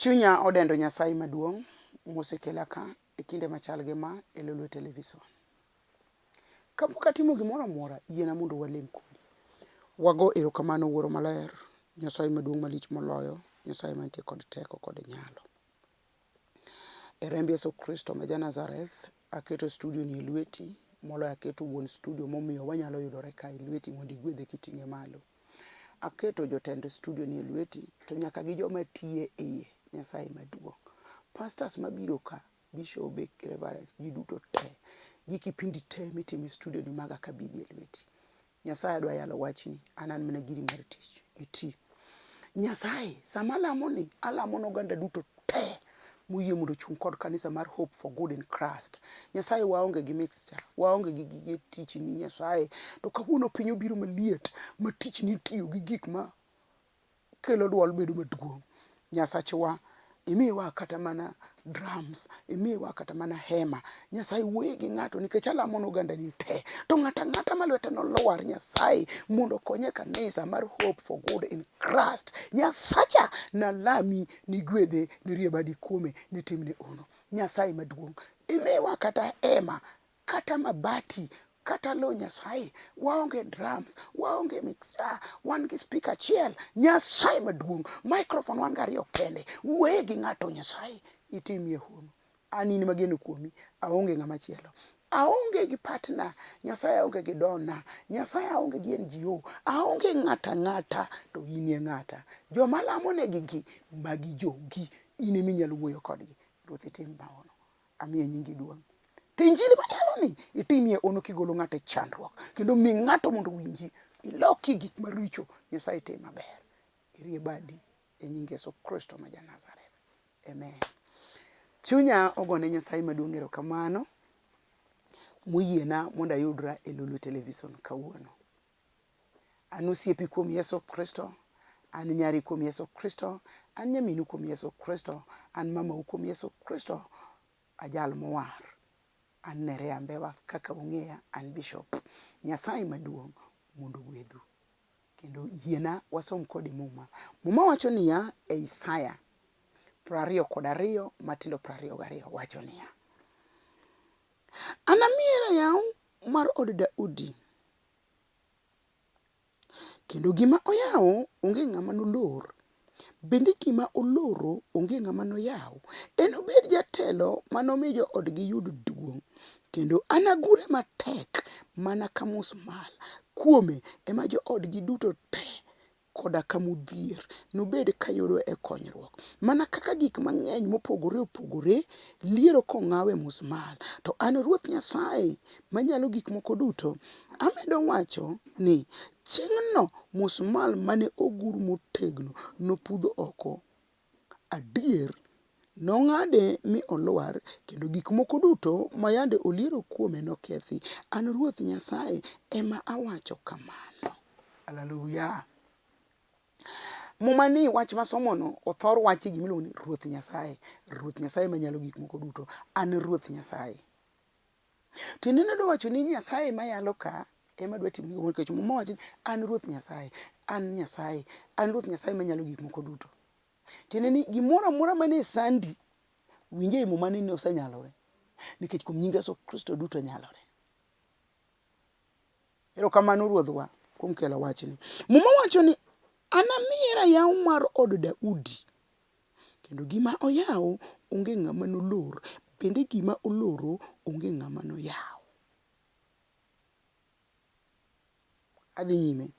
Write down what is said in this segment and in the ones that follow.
Chunya odendo Nyasaye maduong' mosekela ka e kinde machal gi ma e Lolwe Television. Kapok atimo gimoro amora, yiena mondo walem kodi. Wago erokamano Wuoro Maler, Nyasaye maduong' malich moloyo, Nyasaye mantie kod teko kod nyalo. E remb Yesu Kristo ma ja Nazareth, aketo studio ni e lweti, moloyo aketo wuon studio momiyo wanyalo yudore ka e lweti mondo igwedhe kiting'e malo. Aketo jotend studio ni e lweti, to nyaka gi joma tiye iye, Nyasaye maduong'. Pastors mabiro ka, bishobe, reverends, ji duto te, gi kipindi te mitimo e studio ni maga akabidhi e lweti. Nyasaye adwa yalo wachni, an an mana giri mar tich, iti. Nyasaye, sama alamo ni, alamo n'oganda duto te moyie mondo ochung' kod kanisa mar Hope for Good in Christ. Nyasaye waonge gi mixture, waonge gi gige tich ni Nyasaye. To kawuono piny obiro maliet ma tich ni itiyo gi gik ma kelo dwol bedo maduong'. Nyasachwa, imiwa kata mana drums, imiwa kata mana hema. Nyasaye wuoye gi ng'ato nikech alamo n'ogandani te. To ng'ato ang'ata ma lwete nolwar Nyasaye mondo okonye kanisa mar Hope for Good in Christ. Nyasacha nalami nigwedhe, nirie badi kuome, nitimne ono. Nyasaye maduong', imiwa kata hema kata mabati kata lo Nyasaye, waonge drums, waonge mixer, wan gi speaker achiel. Nyasaye maduong', microphone wan gariyo kende. Wuoye gi ng'ato Nyasaye, itimie hono. An in mageno kuomi, aonge ng'ama chielo. Aonge gi partner, Nyasaye aonge gi dona, Nyasaye aonge gi NGO, aonge ng'ata ng'ata, to in e ng'ata. Joma lamo negi gi, magi jogi, in ema inyalo wuoyo kodgi. Ruoth itim maono. Amiyo nyingi duong'. To injili mayalo ni itimie ono kigolo ng'ato e chandruok kendo mi ng'ato mondo owinji iloki gik maricho Nyasaye tim maber. Irie badi e nying Yesu Kristo ma ja Nazareth. Amen. Chunya ogone Nyasaye maduong' erokamano moyiena mondo ayudra e Lolwe Television kawuono. An osiepi kuom Yesu Kristo, an nyari kuom Yesu Kristo, an nyaminu kuom Yesu Kristo, an mamau kuom Yesu Kristo, ajal mowar. An Nerea Mbewa kaka ung'eya, an bishop. Nyasaye maduong' mondo ogwedhu. Kendo yiena wasom kodi Muma. Muma wacho niya e Isaya 22 matindo 22 wacho niya, Anamiye rayaw mar od Daudi, Kendo gima oyawo onge ng'ama nolor, bende gima oloro onge ng'ama noyaw. Enobed jatelo ma nomi joodgi yud duong', kendo anagure matek mana ka musmal. Kuome ema joodgi duto te koda ka modhier nobed kayudo e konyruok. Mana kaka gik mang'eny mopogore opogore liero kong'aw e musmal, to an Ruoth Nyasaye Manyalo Gik Moko Duto amedo wacho ni, chieng'no musmal mane ogur motegno nopudh oko. Adier, nong'ade mi olwar, kendo gik moko duto ma yande oliero kuome nokethi. An Ruoth Nyasaye ema awacho kamano. Haleluya! Muma ni wach masomono othor wachi gima iluongo ni Ruoth Nyasaye. Ruoth Nyasaye manyalo gik moko duto. An Ruoth Nyasaye. Tiende ni odwa wacho ni Nyasaye mayalo ka ema dwa timo gimoro nikech Muma wacho ni an Ruoth Nyasaye, an Nyasaye, an Ruoth Nyasaye manyalo gik moko duto. Tiende ni gimoro amora mane sandi, winj ei Muma ni osenyalore. Nikech kuom nying Yesu Kristo duto nyalore. Erokamano Ruodhwa kuom kelo wachni. Muma wacho ni anamiye rayaw mar od Daudi kendo gima oyawo onge ng'ama nolor, bende gima oloro onge ng'ama noyaw. Adhi nyime.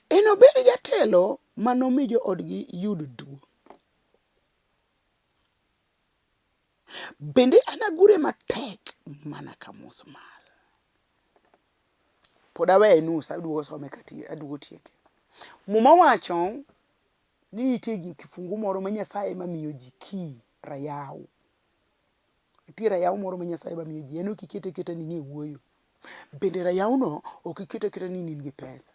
Enobed jatelo ma nomi joodgi yud duong'. Bende anagure matek mana ka musmal. Pod aweye nus, aduogo some kati aduogo tieke. Muma wacho ni nitie gi kifungu moro ma Nyasaye ema miyo ji key, rayaw. Nitie rayaw moro ma Nyasaye ema miyo ji, en ok ikete aketa ni ing'e wuoyo. Bende rayawno ok ikete aketa ni in gi pesa.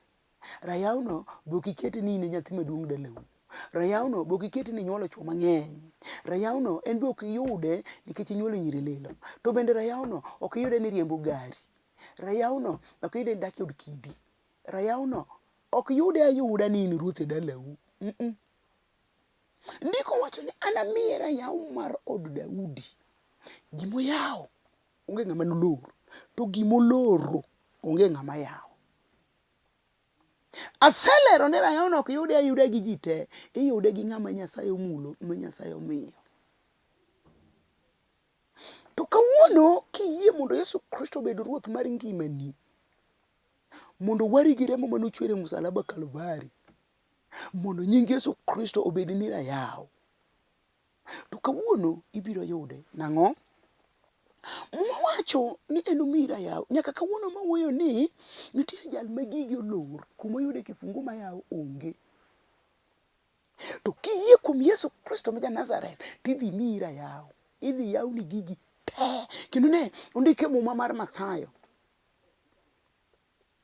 Rayawno be ok ikete ni in e nyathi maduong' dalau. Rayawno be ok ikete ni inyuolo chwo mang'eny. Rayawno en be ok iyude nikech inyuolo nyiri lilo. To bende rayawno ok iyude ni iriembo gari. Rayawno ok iyude ni idak e od kidi. Rayawno ok yude ayuda ni in ruoth e dalau. Mm -mm. Ndiko wacho ni anamiye rayaw mar od Daudi. Gimoyawo onge ng'ama nolor, to gimoloro onge ng'ama yawo. Aselero ni rayawno ok yude ayuda gi ji te, iyude gi ng'ama Nyasaye omulo, ma Nyasaye omiyo. To kawuono kiyie mondo Yesu Kristo obed ruoth mar ngimani, mondo owari gi remo mane ochwer e musalaba Kalvari, mondo nying Yesu Kristo obedni rayaw, To kawuono ibiro yude. Nang'o? Muma wacho ni enomiyi rayaw. Nyaka kawuono mawuoyo ni nitiere jal ma gigi olor kuma oyude kifungu mayaw onge. To kiyie kuom Yesu Kristo ma ja Nazareth tidhi miyi rayaw. Idhi yawni gigi te. Kendo ne ondike Muma mar Mathayo.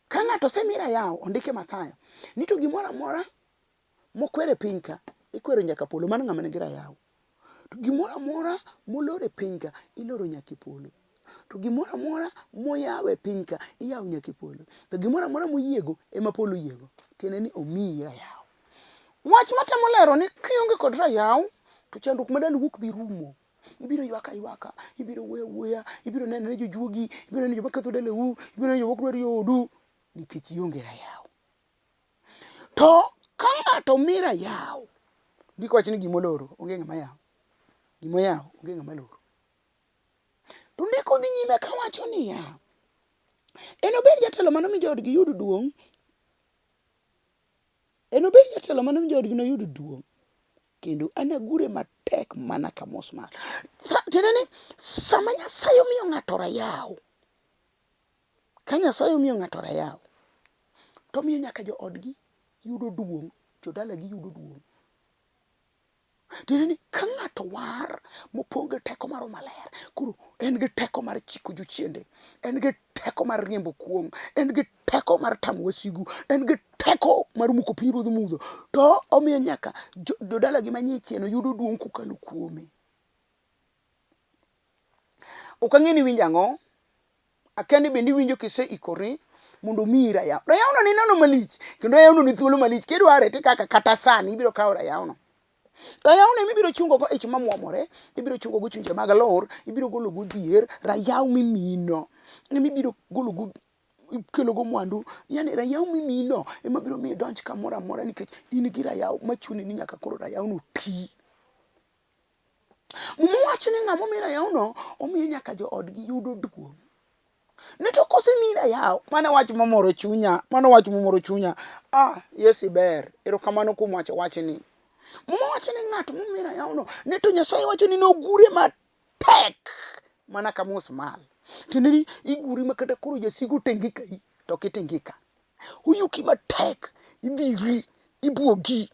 Ka ng'ato osemi rayaw, ondike Mathayo, ni to gimoro amora Mokwer e piny ka, ikwero nyaka polo, mano ng'ama nigi rayaw. To gimoro amora molor e piny ka, iloro nyaka e polo. To gimoro amora moyaw e piny ka, iyawo nyaka e polo. To gimoro amora moyiego ema polo oyiego. Tiende ni omiyi rayaw. Wach matemo lero ni kionge kod rayaw, to chandruok ma dalu ok bi rumo. Ibiro ywak aywaka, ibiro wuoyo awuoya, ibiro neno ne jojuogi, ibiro neno joma ketho dalau, ibiro neno joma ok dwar yoodu, nikech ionge rayaw. To ka ng'ato omi rayaw, ndiko wacho ni gima oloro onge ng'ama yawo, gima oyawo onge ng'ama loro. To ndiko dhi nyime kawacho niya, enobed jatelo manomi joodgi yud duong', enobed jatelo manomi joodgi noyud duong', kendo anagure matek mana ka musmal. Tiende ni sama Nyasaye omiyo ng'ato rayaw, Ka Nyasaye omiyo ng'ato rayaw, to omiyo nyaka joodgi yudo duong', jodalagi yudo duong'. Tiende ni ka ng'ato war mopong' gi teko mar Roho Maler, koro en gi teko mar chiko jochiende, en gi teko mar riembo kuong', en gi teko mar tamo wasigu, en gi teko mar muko pinyruodh mudho. To omiyo nyaka jodalagi manie chieno yudo duong' kokalo kuome. Ok ang'e ni iwinjo ang'o? Akia ni bende iwinjo kiseikori mondo omiyi rayaw. Rayawno ni nono malich kendo rayawno ni thuolo malich. Kidware to kaka kata sani ibiro kawo rayawno. Rayawno ema ibiro chungo go ich mamuomore, ibiro chungo go chunje mag lor, ibiro golo go dhier, rayaw mimiyino ema ibiro golo go ikelo go mwandu. Yani rayaw mimiyino ema biro miyo idonj kamoro amora nikech in gi rayaw machuni ni nyaka koro rayawno ti. Muma wacho ni ng'ama omi rayawno omiyo nyaka joodgi yudo duong'. Ni to kosemi rayaw, mano wach momoro chunya, mano wach momoro chunya. Ah, Yesu ber. Erokamano kuom wacho wachni. Muma wacho ni ng'at momi rayawno, ni to Nyasaye wacho ni nogure matek mana ka musmal. Tiende ni iguri ma kata koro jasigu tengika to ok itingika. Oyuki matek, idhiri, ibuogi,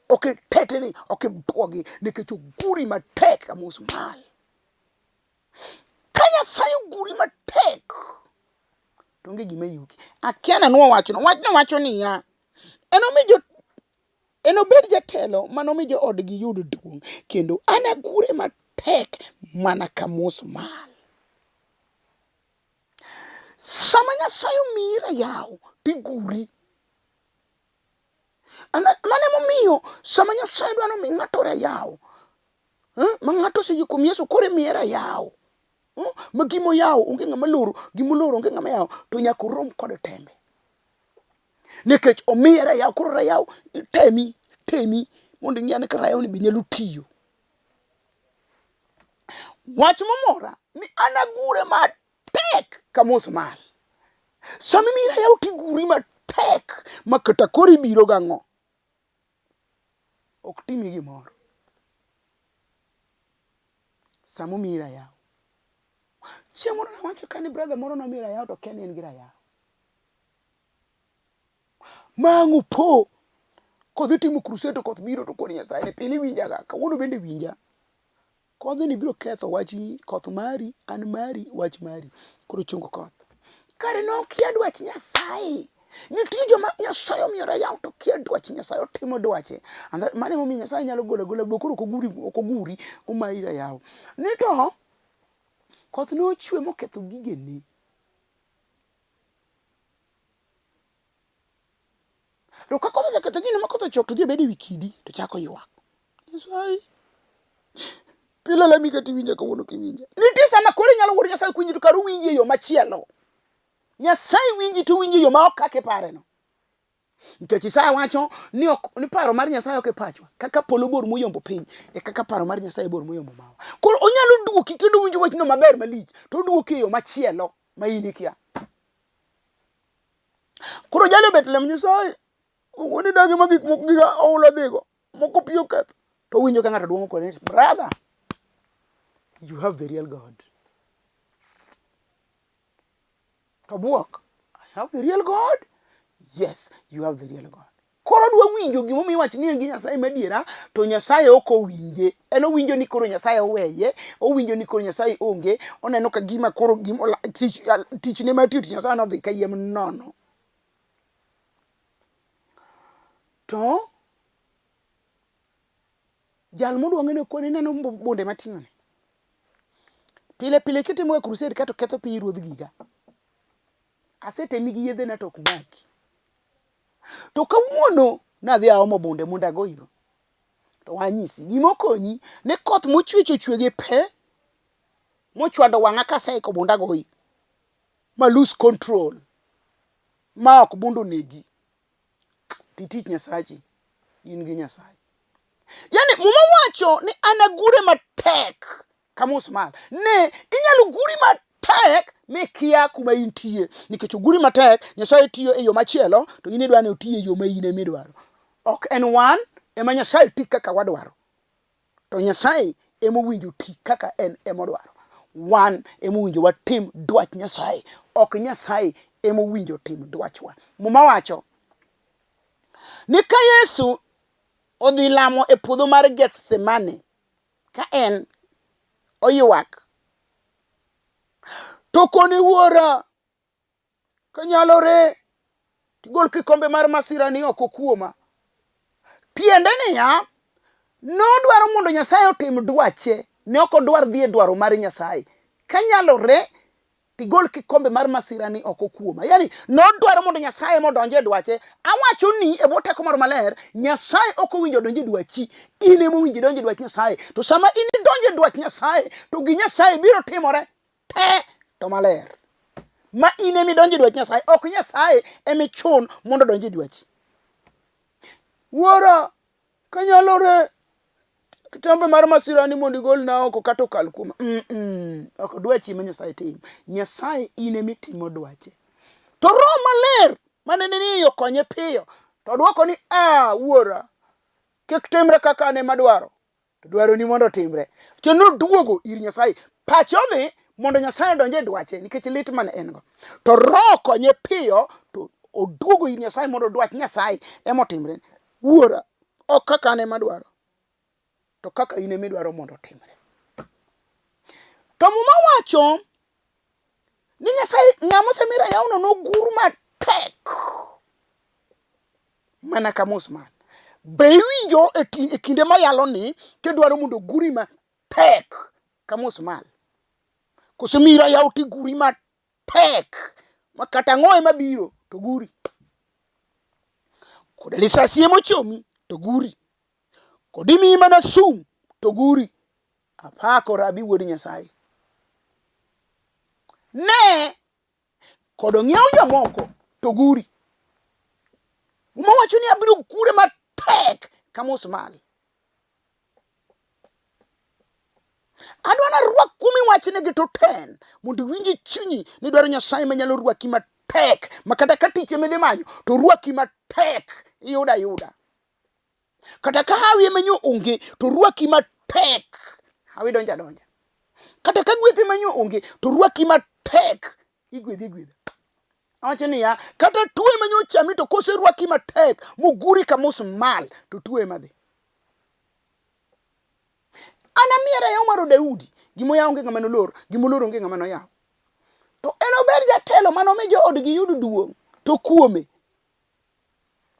ok itetni, ok ibuogi nikech oguri matek ka musmal. Ka Nyasaye oguri matek, to onge gima yuki. Akia nanwo wachno. Wachno wacho niya, enomi jo enobed jatelo manomi joodgi yud duong' kendo anagure matek mana ka musmal. Sama Nyasaye omiyi rayaw tiguri. Mano emomiyo sama Nyasaye dwa ni omi ng'ato rayaw, ma ng'ato oseyie kuom Yesu koro imiye rayaw, ma gima oyawo onge ng'ama loro, gima oloro onge ng'ama yawo, to nyaka orom kod tembe. Nikech omiye rayaw, koro rayaw temi, temi mondo ing'i ane ka rayawni be nyalo tiyo. Wach momora ni anagure matek ka musmal. Sama imiyi rayaw tiguri matek ma kata koro ibiro gang'o ok timi gimoro. Sama omiyi rayaw. Chieng' moro nawacho ka ni brother moro nomiyo rayaw to okia ni en gi rayaw. Ma ang' opo kodhi timo crusade to koth biro to koni Nyasaye ni pile iwinjaga kawuono bende winja. Kodhni biro ketho wachni, koth mari, an mari, wach mari. Koro chung koth. Kare nokia dwach Nyasaye. Nitie joma Nyasaye omiyo rayaw to kia dwach Nyasaye, otimo dwache. And that, mano emomiyo Nyasaye nyalo golo agola bo koro ok oguri, ok oguri, omayi rayaw. Ni to koth nochwe moketho gigene. To ka koth oseketho gino ma koth ochok to dhi obed e wi kidi to chako ywak. Nyasaye. Pile lami kata iwinja kawuono kiwinja. Nitie sama koro inyalo wuoro Nyasaye kwinji to kar owinji e yo machielo. Nyasaye winji to owinji e yo ma ok kaka ipareno. Nikech Isaya wacho ni ok ni paro mar Nyasaye ok e pachwa. Kaka polo bor moyombo piny, e kaka paro mar Nyasaye bor moyombo mawa. Koro onyalo duoki kendo winjo wachno maber malich, to oduoki e yo machielo ma in ikia. Koro jali obet lem Nyasaye, owuon idagi ma gik moko giga oula dhigo, moko pi oketho. To owinjo ka ng'ato duong'o kode ni, brother, you have the real God. To bwok, I have the real God. Yes, you have the real God. Koro odwa winjo gimomiyo iwacho ni en gi Nyasaye madiera, to Nyasaye ok owinje. En owinjo ni koro Nyasaye oweye, owinjo ni koro Nyasaye onge, oneno ka gima koro gima tich tichne mar tiyo tich Nyasaye nodhi kayiem nono. To jal modwa ng'e ni koni ineno bunde mating'o ni. Pile pile kitimo ga crusade ka to ketho piny ruodh giga. Asetemi gi yedhena to ok maki. To kawuono nadhi aomo bunde mondo agoyigo. To wanyisi gima okonyi ni koth mochwech ochwe gi pe mochwado wang'a kaseiko bunda agoyi ma lose control ma ok bund onegi. Titich Nyasachi in gi Nyasaye. Yani muma wacho ni anagure matek ka musmal. Ne inyalo guri matek mikia kuma intie nikech oguri matek Nyasaye tiyo e yo machielo to in idwa ni oti e yo ma in ema idwaro. Ok en wan ema Nyasaye ti kaka wadwaro. To Nyasaye ema owinjo ti kaka en ema odwaro. Wan ema owinjo watim dwach Nyasaye, ok Nyasaye ema owinjo tim dwachwa. Muma wacho ni ka Yesu odhi lamo e puodho mar Gethsemane, ka en oywak, to koni wuora, kanyalore tigol kikombe mar masirani oko kuoma. Tiende niya, nodwaro mondo Nyasaye otim dwache, ne ok odwar dhi e dwaro mar Nyasaye. Kanyalore tigol kikombe mar masirani oko kuoma. Yani nodwaro mondo Nyasaye ema odonj e dwache. Awacho ni e bwo teko mar maler, Nyasaye ok owinjo odonj e dwachi, in ema owinjo idonj e dwach Nyasaye. To sama in idonjo e dwach Nyasaye, to gi Nyasaye biro timore te to maler. Ma in ema idonjo e dwach Nyasaye, ok Nyasaye ema ichun mondo odonj e dwachi. Wuora, kanyalore kitambe mar masira ni mondo igolna oko kata okal kuoma. Mm -mm. Ok dwachi ema Nyasaye tim. Nyasaye in ema itimo dwache. To Roho Maler mane ni iye okonye piyo to dwoko ni a wuora kik timre kaka an ema adwaro to dwaroni mondo otimre. To noduogo ir Nyasaye. Pache odhi mondo Nyasaye odonj e dwache nikech lit mane en go. To Roho konye piyo to oduogo ir Nyasaye mondo dwach Nyasaye ema otimre. Wuora, ok kaka an ema adwaro, to kaka in ema idwaro mondo otimre. To Muma wacho ni Nyasaye ng'ama osemi rayawno nogur matek mana ka musmal. Be iwinjo e e kinde mayalo ni kidwaro mondo oguri matek ka musmal? Koso miyi rayaw tiguri matek ma kata ang'o ema biro to guri. Kod lisasi ema ochomi to guri. Kod imiyi mana sum to guri. Apako Rabi wuod Nyasaye. Ne kod ong'iew jomoko to guri. Muma wacho ni abiro gure matek ka musmal. Adwa narwak kuomi wachnegi to ten mondo iwinj e chunyi ni dwaro Nyasaye manyalo rwaki matek ma kata ka tich ema idhi manyo to rwaki matek iyudo ayuda. Kata ka hawi ema nyo onge to rwaki matek hawi donjo adonja. Kata ka gweth ema nyo onge to rwaki matek igwedhi igwedha. Awacho niya, kata tuo ema nyo chami to koserwaki matek moguri ka musmal to tuo ema dhi. An amiye rayaw mar Daudi, gima oyaw onge ng'ama nolor, gima olor onge ng'ama noyaw. To enobed jatelo manomi joodgi yud duong', to kuome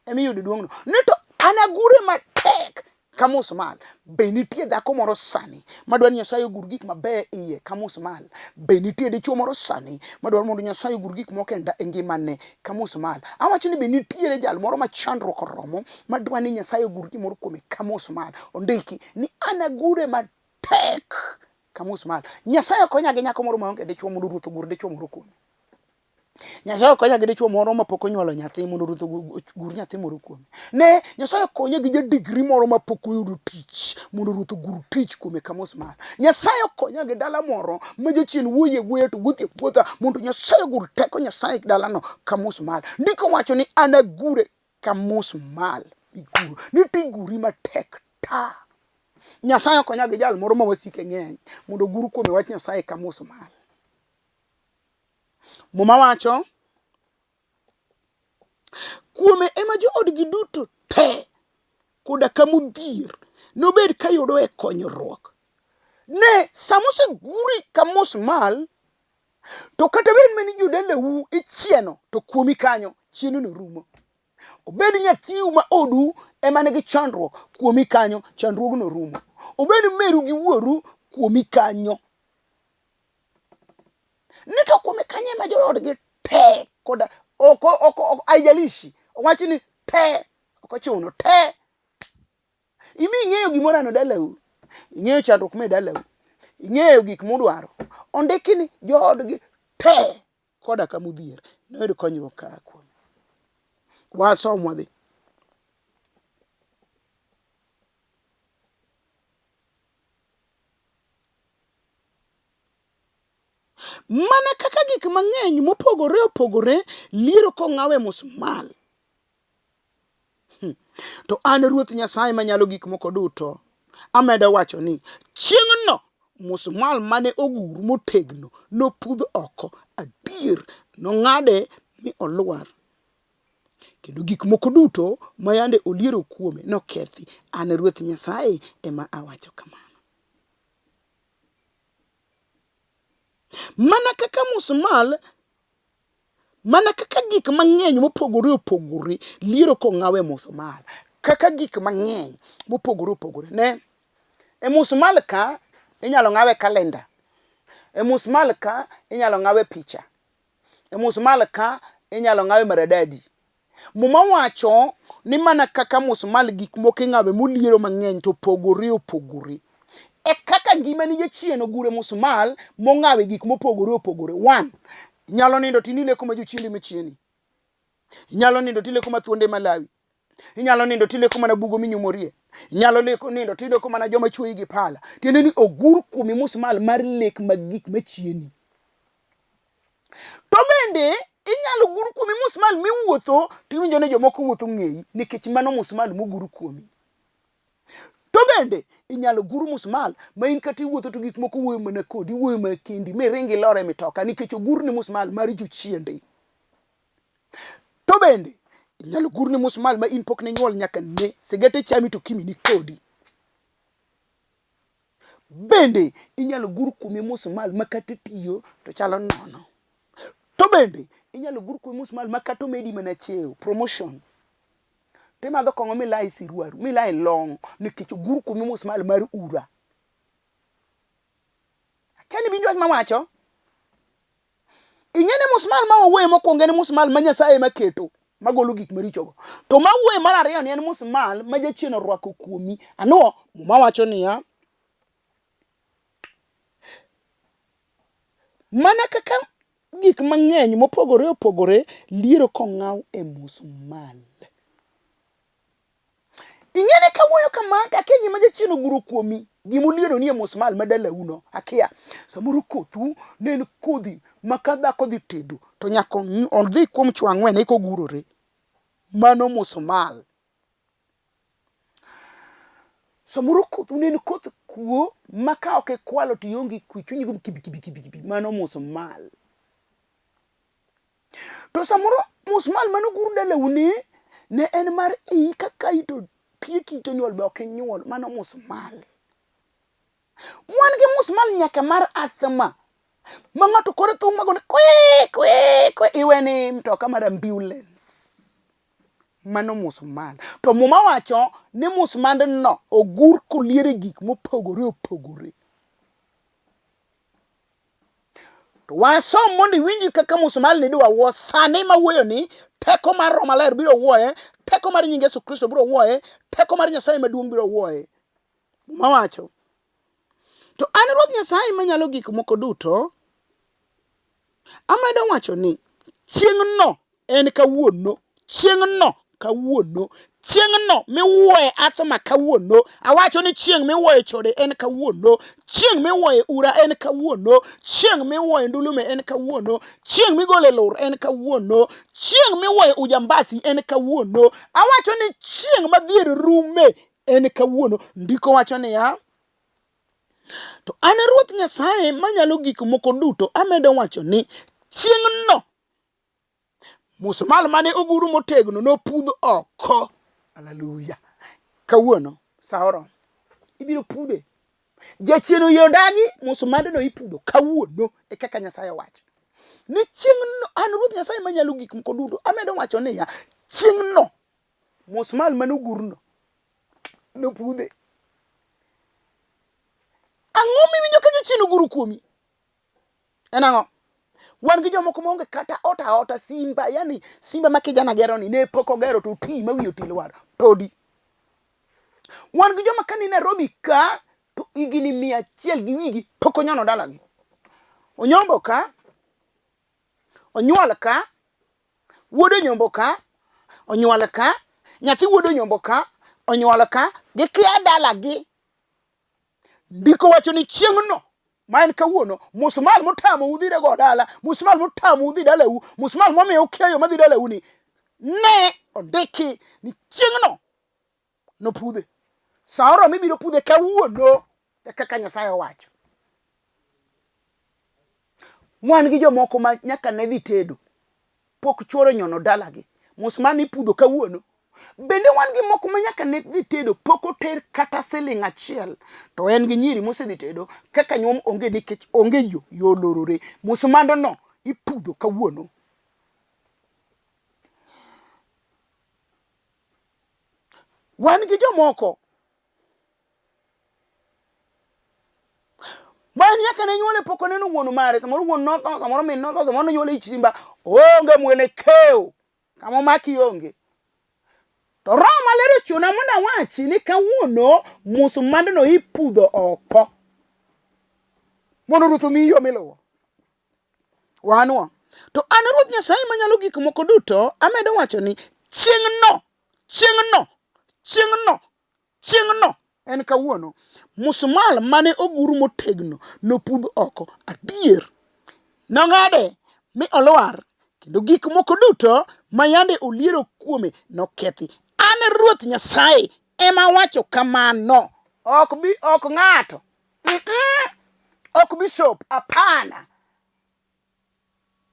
ema iyudo duong'no. Ni to anagure matek Ka musmal. Be nitie dhako moro sani madwaro ni Nyasaye ogur gik mabeyo iye ka musmal? Be nitie dichwo moro sani madwaro mondo Nyasaye ogur gik moko e ngimane ka musmal? Awacho ni be nitiere jal moro ma chandruok oromo madwa ni Nyasaye ogur gimoro kuome ka musmal? Ondiki ni anagure matek ka musmal. Nyasaye okonya gi nyako moro maonge dichwo mondo Ruoth ogur dichwo moro kuome. Nyasaye okonya gi dichwo moro mapok onyuolo nyathi mondo Ruoth ogur nyathi moro kuome. Ne, Nyasaye okonya gi jadigri moro mapok oyudo tich mondo Ruoth ogur tich kuome ka musmal. Nyasaye okonya gi dala moro ma jachien wuoye wuoya to wuothie wuotha mondo Nyasaye ogur teko Nyasaye dalano ka musmal. Ndiko wacho ni anagure ka musmal miguro. Nitiguri matek ta. Nyasaye okonya gi jal moro ma wasike ng'eny mondo ogur kuome wach Nyasaye ka musmal. Muma wacho, kuome ema joodgi duto te koda ka modhier nobed ka yudoe konyruok. Ne, sama oseguri ka musmal, to kata bed mana ni jodalau ichieno, to kuomi kanyo chienono rumo. Obed nyathiu ma odu ema nigi chandruok, kuomi kanyo chandruogno rumo. Obed meru gi wuoru, kuomi kanyo. Ni to kuome kanyo ema joodgi te koda ok ok ok haijalishi owach ni te ok ochuno te ibi ing'eyo gimoro ano dalau ing'eyo chandruok me dalau ing'eyo gik mudwaro ondiki ni joodgi te koda ka modhier noyud konyruok ka kuome wasom wadhi. Mana kaka gik mang'eny mopogore opogore liero kong'aw e musmal. To an Ruoth Nyasaye Manyalo Gik Moko Duto, amedo wacho ni, chieng'no musmal mane ogur motegno nopudh oko. Adier, nong'ade mi olwar, kendo gik moko duto ma yande oliero kuome nokethi. An Ruoth Nyasaye ema awacho kamano. Mana kaka musmal, mana kaka gik mang'eny mopogore opogore liero kong'aw e musmal, kaka gik mang'eny mopogore opogore. Ne, e musmal ka inyalo ng'awe kalenda, e musmal ka inyalo ng'awe picha, e musmal ka inyalo ng'awe maradadi. Muma wacho ni mana kaka musmal gik moko ing'awe moliero mang'eny to opogore opogore, e kaka ngimani jachien ogure musmal mong'awe gik mopogore opogore. One, inyalo nindo to inileko ma jochiende machieni. Inyalo nindo to ileko ma thuonde malawi. Inyalo nindo to ileko mana bugo minyumorie. Inyalo leko nindo to ileko mana joma chwoyi gi pala. Tiende ni ogur kuomi musmal mar lek mag gik machieni. To bende inyalo gur kuomi musmal miwuotho to iwinjo ni jomoko wuotho ng'eyi nikech mano musmal mogur kuomi. To bende inyalo gur musmal ma in kata iwuotho to gik moko wuoyo mana kodi, wuoyo mana kendi miring ilor e mitoka nikech ogurni musmal mar jochiende. To bende inyalo gurni musmal ma in pok ninyuol nyaka ne sigete chami to kimi ni kodi. Bende inyalo gur kuomi musmal ma kata tiyo to chalo nono. To bende inyalo gur kuomi musmal ma kata omedi mana cheo, promotion. Timadho kong'o milayi siruaru, milayi long' nikech ogur kuomi musmal mar ura. Akia ni iwinjo wach mawacho? Ing'e ni musmal ma wawuoye mokwongo en musmal ma Nyasaye ema keto magolo gik marichogo. To ma wuoye mar ariyo ni en musmal ma jachien orwako kuomi. Anwo? Muma wacho niya, mana kaka gik mang'eny mopogore opogore liero kong'aw e musmal. Ing'e ni kawuoyo kama to akia gima jachien oguro kuomi, gima olieno ni e musmal ma dalauno, akia. Samoro kothu ne en kodhi ma ka dhako dhi tedo to nyaka odhi kuom chwo ang'wen eka ogurore. Mano musmal. Samoro kothu ne en koth kuo ma ka ok ikwalo to ionge kwe, chunyi go kibi kibi kibi kibi, mano musmal. To samoro musmal mane ogur dalau ni ne en mar iyi ka kayi to tieki to nyuol be ok inyuol, mano musmal. Wan gi musmal nyaka mar asthma ma ng'ato kore thum magone kwe kwe kwe iwe ni mtoka mar ambulance. Mano musmal. To Muma wacho ni musmandno ogur koliere gik mopogore opogore. To wasom mondo iwinji kaka musmal ni idwa wuo sani ma wuoyoni, teko mar Roho Maler biro wuoye, teko mar nying Yesu Kristo biro wuoye, teko mar Nyasaye maduong' biro wuoye. Muma wacho. To an Ruoth Nyasaye manyalo gik moko duto, Amedo wacho ni chieng'no en kawuono, chieng'no kawuono, chieng'no miwuoye athma kawuono. Awacho ni chieng' miwuoye chode en kawuono, chieng' miwuoye ura en kawuono, chieng' miwuoye ndulume en kawuono, chieng' migole lur en kawuono, chieng' miwuoye ujambasi en kawuono. Awacho ni chieng' ma dhier rume en kawuono. Ndiko wacho niya, To an Ruoth Nyasaye Manyalo Gik Moko Duto amedo wacho ni chieng'no musmal mane ogur motegno nopudh oko. Haleluya! Kawuono sa oromo, ibiro pudhe. Jachien oyie odagi, musmandno ipudho kawuono, e kaka Nyasaye owacho. Ni chieng'no an Ruoth Nyasaye Manyalo Gik Moko Duto amedo wacho niya, chieng'no musmal mane ogurno nopudhe. Ang'o miwinjo ka jachien oguro kuomi? En ang'o? Wan gi jomoko maonge kata ot aota simba, yani simba ma kijana gero ni ne pok ogero to oti ma wiye oti lwar. Podi. Wan gi joma ka ni Nairobi ka to higni 100 gi wigi pok onyono dalagi. Onyombo ka, onyuol ka, Wuod onyombo ka, onyuol ka, nyathi wuod onyombo ka, onyuol ka, gikia dalagi. Ndiko wacho ni chieng'no ma en kawuono, musmal motamou dhi go dala, musmal motamou dhi dalau, musmal momiyo ukia yo madhi dalau ni, ne ondiki ni chieng'no nopudhe. Sa oromo ibiro pudhe kawuono e kaka Nyasaye owacho. Wan gi jomoko ma nyaka ne dhi tedo pok chuoro nyono dalagi. Musmal ipudho kawuono. Bende wan gi moko ma nyaka ne dhi tedo pok oter kata siling achiel to en gi nyiri mosedhi tedo kaka nyuom onge nikech onge yo, yo olorore. Musmandno ipudho kawuono. Wan gi jomoko ma en nyaka ne nyuole pok oneno wuon mare, samoro wuon notho, samoro min notho, samoro nonyuole ich simba, onge mwelekeo kama omaki onge. To Roho Maler ochuna mondo awachi ni kawuono musmandno ipudho oko mondo Ruoth omiyi yo miluwo. Wanwa. To an Ruoth Nyasaye Manyalo Gik Moko Duto amedo wacho ni chieng'no, chieng'no, chieng'no, chieng'no en kawuono, musmal mane ogur motegno nopudh oko. Adier, nong'ade mi olwar, kendo gik moko duto ma yande oliero kuome nokethi. An Ruoth Nyasaye ema awacho kamano. Ok bi, ok ng'ato. Mm -mm. Ok bishop, hapana.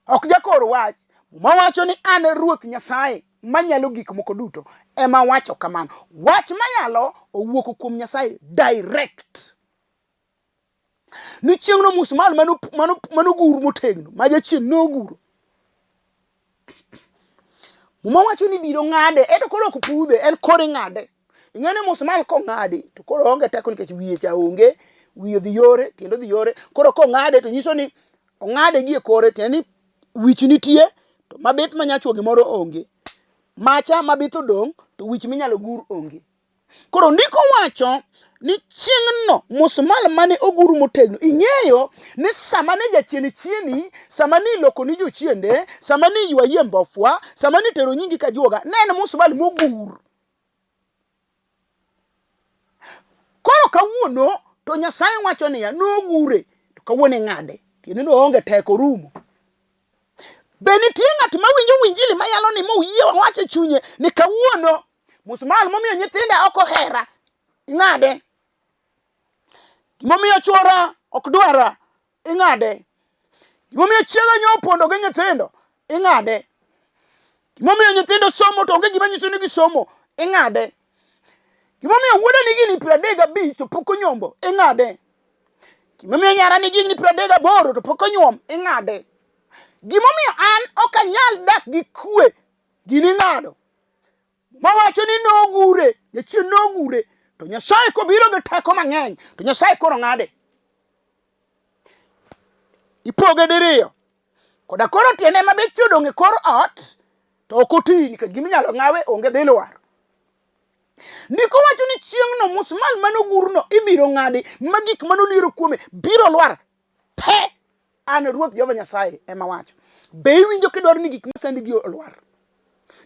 Ok jakor wach. Muma wacho ni an Ruoth Nyasaye manyalo gik moko duto ema wacho kamano. Wach mayalo owuok kuom Nyasaye direct. Ni chieng'no musmal manogur motegno ma jachien noguro. Muma wacho ni biro ng'ade, ento koro ok pudhe, en koro ing'ade. Ing'e ni musmal kong'adi to koro oonge teko nikech wiye cha onge, wiye odhi yore, tiende odhi yore. Koro kong'ade to nyiso ni ong'ade gi e kore, tiende ni wich nitie to mabith manya chuo gimoro onge. Macha mabith odong' to wich minyalo gur onge. Koro ndiko wacho ni chieng'no musmal mane ogur motegno. Ing'eyo ni sama ne jachien chieni, sama ni iloko ni jochiende, sama ni ywaye mbofwa, sama ni tero nyingi kajuoga, ne en musmal mogur. Koro kawuono to Nyasaye wacho niya, nogure to kawuono ing'ade. Tiende ni oonge teko orumo. Be nitie ng'at ma winjo winjili mayalo ni moyie wach e chunye ni kawuono musmal momiyo nyithinda ok ohera ing'ade. Gimomiyo chwora ok dwara ing'ade. Gimomiyo chiega nyo opondo gi nyithindo ing'ade. Gimomiyo nyithindo somo to onge gima nyiso ni gisomo ing'ade. Gimomiyo wuoda nigi higni 35 to pok onyombo ing'ade. Gimomiyo nyara nigi higni 38 to pok onyuom ing'ade. Gimomiyo an ok anyal dak gi kwe gini ing'ado. Mawacho ni nogure, jachien nogure, to Nyasaye kobiro gi teko mang'eny, to Nyasaye koro ng'ade. Ipoge diriyo. Koda koro tiende mabith odong' e kor ot, to ok oti nikech gima inyalo ng'awe onge dhi lwar. Ndiko wacho ni chieng'no musmal manogurno ibiro ng'adi ma gik manoliero kuome biro lwar te. An Ruoth Jehova Nyasaye ema wacho. Be iwinjo kidwaro ni gik masandigi olwar?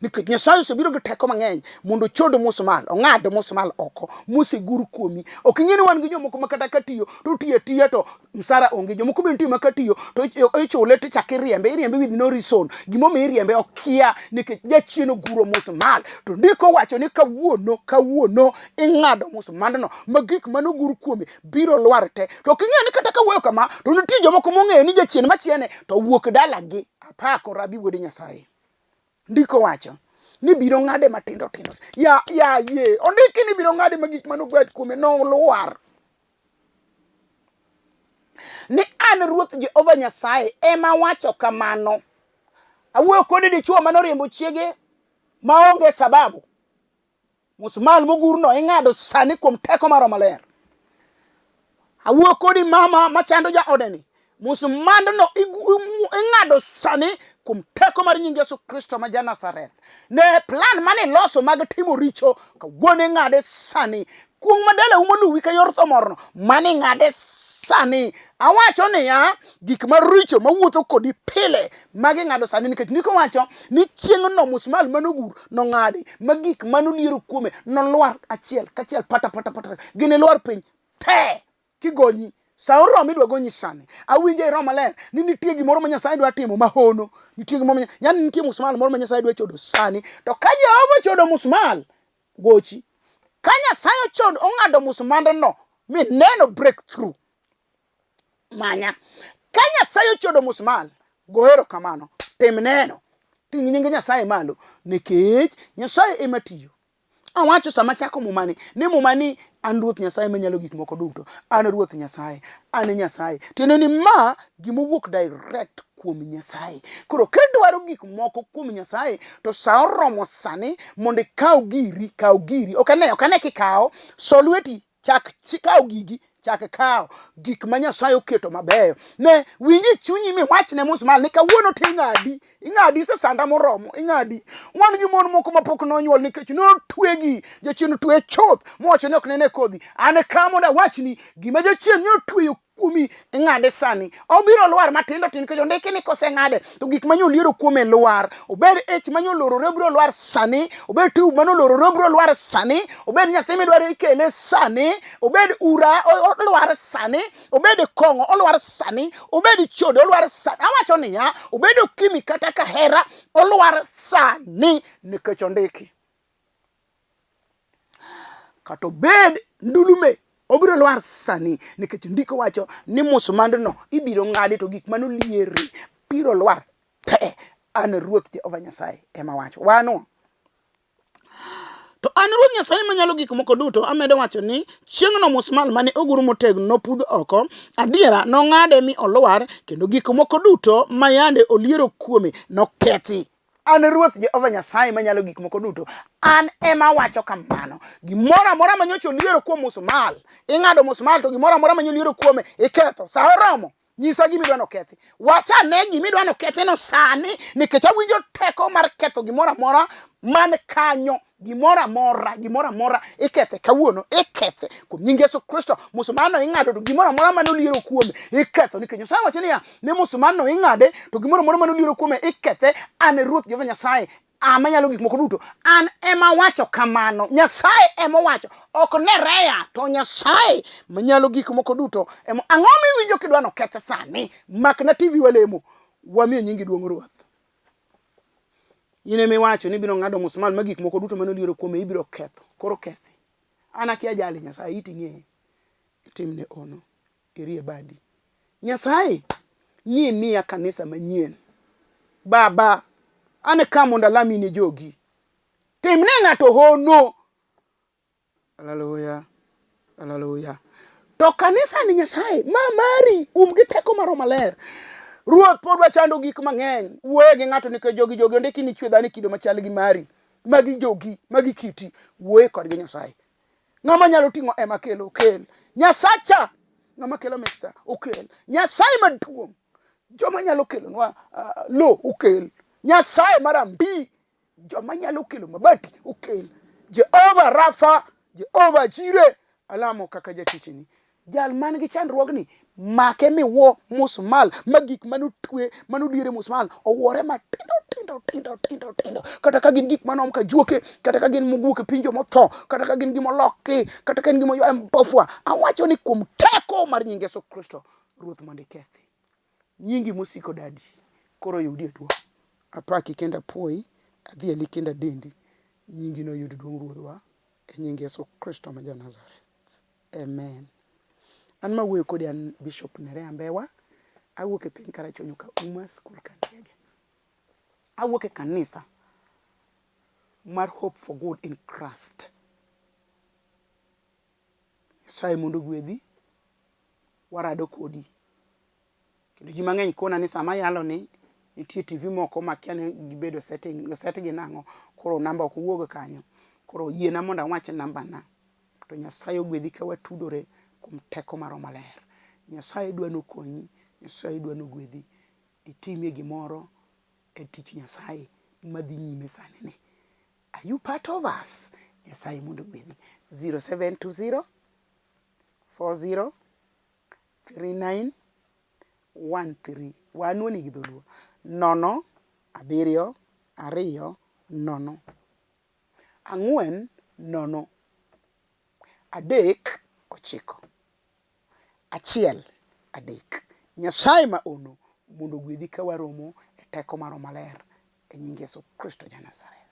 Nikech Nyasaye osebiro gi teko mang'eny mondo ochod musmal, ong'ad musmal oko mosegur kuomi. Ok ing'e ni wan gi jomoko ma kata ka tiyo to otiyo atiya to msara onge. Jomoko be nitie ma ka tiyo to ichule to ichako iriembe, iriembe with no reason. Gimomiyo iriembe okia nikech jachien oguro musmal. To ndiko wacho ni kawuono, kawuono ing'ado musmandno ma gik manogur kuome biro lwar te. To ok ing'eyo ni kata kawuoyo kama to nitie jomoko mong'eyo ni jachien machiene to wuok dalagi. Apako Rabi wuod Nyasaye. Ndiko wacho ni biro ng'ade matindo tindo. Ya ya ye, ondiki ni biro ng'ade ma gik manogwed kuome nolwar. Ni an Ruoth Jehova Nyasaye ema wacho kamano. Awuoyo kodi dichwo mane oriembo chiege maonge sababu. Musmal mogurno ing'ado sani kuom teko mar Roho Maler. Awuoyo kodi mama machando jaodeni. Musmandno ing'ado sani kuom teko mar nying Yesu Kristo ma ja Nazareth. Ne plan mane iloso mag timo richo kawuono ing'ade sani. Kuong' ma dalau moluwi ka yor tho morno mano ing'ade sani. Awacho niya, gik maricho mawuotho kodi pile magi ing'ado sani nikech ndiko wacho ni chieng'no musmal manogur nong'adi ma gik manoliero kuome nolwar achiel kachiel pata pata pata ginilwar piny te kigonyi sa oromo idwa gonyi sani awinjo e roho maler ni nitie gimoro ma nyasaye dwa timo mahono nitie gimoro ma yani nitie musmal moro ma nyasaye dwa chodo sani to ka jehova ochodo musmal gochi ka nyasaye ochodo ong'ado musmandno mineno breakthrough manya ka nyasaye ochodo musmal go erokamano tim neno ting' nying nyasaye malo nikech nyasaye ema tiyo Awacho sama achako mumani ni mumani an Ruoth Nyasaye manyalo gik moko duto. An Ruoth Nyasaye, an Nyasaye. Tiende ni ma gima owuok direct kuom Nyasaye. Koro kidwaro gik moko kuom Nyasaye to sa oromo sani mondo ikaw giri, kaw giri. Ok ane, ok ane kikawo. So lweti chak kaw gigi chak kawo gik ma Nyasaye oketo mabeyo. Ne winj e chunyi miwach ne musmal ni kawuono to ing'adi, ing'adi isesanda moromo, ing'adi. Wan gi mon moko mapok nonyuol nikech notwegi, jachien otwe chuth mowacho ni ok nene kodhi. An ka mondo awachni gima jachien notweyo kuomi ing'ade sani. Obiro lwar matindo tindo nikech ondiki ni koseng'ade to gik manye oliero kuome lwar. Obed ich manye olorore obiro lwar sani, obed tube mane olorore obiro lwar sani, obed nyathi midwaro ikele sani, obed ura olwar sani, obed kong'o olwar sani, obed chode olwar sani. Awacho niya, obed okimi kata kahera olwar sani nikech ondiki. Kata obed ndulume obiro lwar sani nikech ndiko wacho ni musmandno ibiro ng'adi to gik mane oliere biro lwar te. An Ruoth Jehova Nyasaye ema wacho. Wano. To an Ruoth Nyasaye manyalo gik moko duto amedo wacho ni chieng'no musmal mane ogur motegno nopudh oko, adiera nong'ade mi olwar, kendo gik moko duto ma yande oliero kuome nokethi. An Ruoth Jehova Nyasaye manyalo gik moko duto, an ema awacho kamano. Gimoro amora ma nyocha oliero kuom musmal, ing'ado musmal to gimoro amora ma nyocha oliero kuome iketho. Sa oromo, nyisa gima idwa nokethi. Wach ane gima idwa nokethino sani, nikech awinjo teko mar ketho gimoro amora man kanyo. Gimoro amora, gimoro amora ikethe kawuono, ikethe kuom nying Yesu Kristo. Musmalno ing'ado to gimoro amora mane oliero kuome iketho, nikech Nyasaye wacho niya, ne musmalno ing'ade to gimoro amora mane oliero kuome ikethe. An e Ruoth Jehova Nyasaye a manyalo gik moko duto, an ema awacho kamano. Nyasaye ema owacho, ok Nerea, to Nyasaye manyalo gik moko duto ema. Ang'o miwinjo kidwa nokethe sani? Makna TV walemo, wamiyo nyingi duong' Ruoth. In ema iwacho ni ibiro ng'ado musmal ma gik moko duto mane oliero kuome ibiro ketho. Koro kethi. An akia jali Nyasaye, it ing'eye. Itimne ono. Irie badi. Nyasaye, nyi imiya kanisa manyien. Baba, an ka mondo alami ne jogi. Timne ng'ato hono. Haleluya. Haleluya. To kanisa ni Nyasaye ma mari um gi teko mar Roho Maler. Ruoth pod wachando gik mang'eny. Wuoye gi ng'ato nikech jogi jogi ondiki ni chwe dhano e kido machal gi mari. Magi jogi, magi kiti. Wuoye kodgi Nyasaye. Ng'ama nyalo ting'o ema kelo okel. Nyasacha ng'ama kelo mixer okel. Nyasaye maduong'. Joma nyalo kelonwa lo okel. Nyasaye mar ambi joma nyalo kelo mabati okel. Jehova Rafa, Jehova Jire, alamo kaka jatichni. Jal man gi chandruogni make miwo musmal ma gik manotwe manodiere musmal owuore matindo tindo tindo tindo tindo kata ka gin gik manom ka juoke kata ka gin moguok e piny jomotho kata ka gin gimoloki kata ka en gimoywa e mbofwa awacho ni kuom teko mar nying Yesu Kristo ruoth mondo ikethi nyingi mosiko dadi koro yudie duong' apaki kendo apuoyi adhiali kendo adendi nyingi noyud duong' ruodhwa e nying Yesu Kristo ma ja Nazareth. Amen. An mawuoyo kodi an Bishop Nerea Mbewa, awuok e piny Karachuonyo ka Uma School Kandiege. Awuok e kanisa mar Hope for Good in Christ. Nyasaye mondo ogwedhi, warado kodi. Kendo ji mang'eny kona ni sama ayalo ni nitie TV moko ma akia ni gibedo setting, oset gi nang'o, koro namba ok wuog kanyo. Koro yiena mondo awach namba na. To Nyasaye ogwedhi ka watudore kuom teko mar Roho Maler. Nyasaye dwa nokonyi, Nyasaye dwa nogwedhi, itimie gimoro e tich Nyasaye madhi nyime sani ni. Are you part of us? Nyasaye mondo ogwedhi. 0720 40 39 13. Wanuoni gi dholuo. Nono, abiriyo, ariyo, nono. Ang'wen, nono. Adek, ochiko. Achiel, adek. Nyasaye ma ono mondo ogwedhi ka waromo e teko mar Roho Maler e nying Yesu Kristo ja Nazareth.